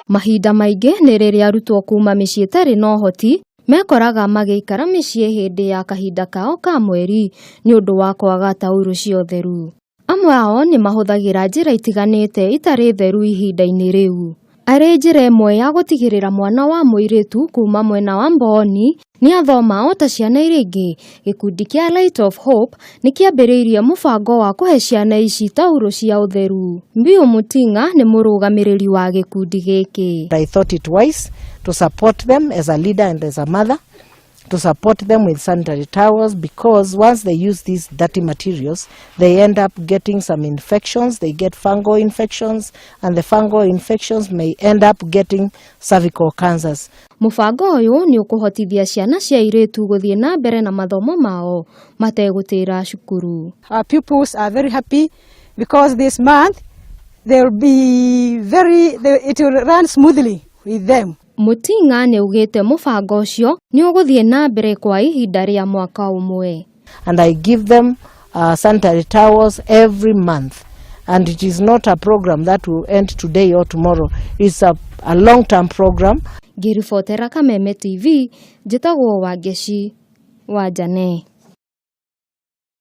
Mahinda maingĩ nĩ rĩrĩa arutwo kuma mĩciĩ ĩtarĩ na ũhoti mekoraga magĩikara mĩciĩ hĩndĩ ya kahinda kao ka mweri nĩ ũndũ wa kwaga taurũ cia ũtheru. Amwe ao nĩ mahũthagĩra njĩra itiganĩte itarĩ theru ihinda-inĩ rĩu. Arĩ njĩra ĩmwe ya gũtigĩrĩra mwana wa mũirĩtu kuma mwena wa Mbooni nĩ athoma o ta ciana iria ingĩ, gĩkundi kĩa Light of Hope nĩ kĩambĩrĩirie mũbango wa kũhe ciana ici taurũ cia ũtheru. Mbiu Mutinga nĩ mũrũgamĩrĩri wa gĩkundi gĩkĩ. I thought it wise to support them as a leader and as a mother, to support them with sanitary towels, because once they use these dirty materials, they end up getting some infections. They get fungal infections, and the fungal infections may end up getting cervical cancers. Mũbango ũyũ nĩ ũkũhotithia ciana cia airĩtu gũthiĩ na mbere na mathomo mao mategũtĩra cukuru. Our pupils are very happy because this month they'll be very, they, it will run smoothly with them. Mutinga nĩ augĩte mũbango ũcio nĩ ũgũthiĩ na mbere kwa ihinda rĩa mwaka ũmwe. And I give them sanitary towels every month. And it is not a program that will end today or tomorrow. It's a long-term program. Ngĩribotera Kameme TV, njĩtagwo Wangeci wa Njane.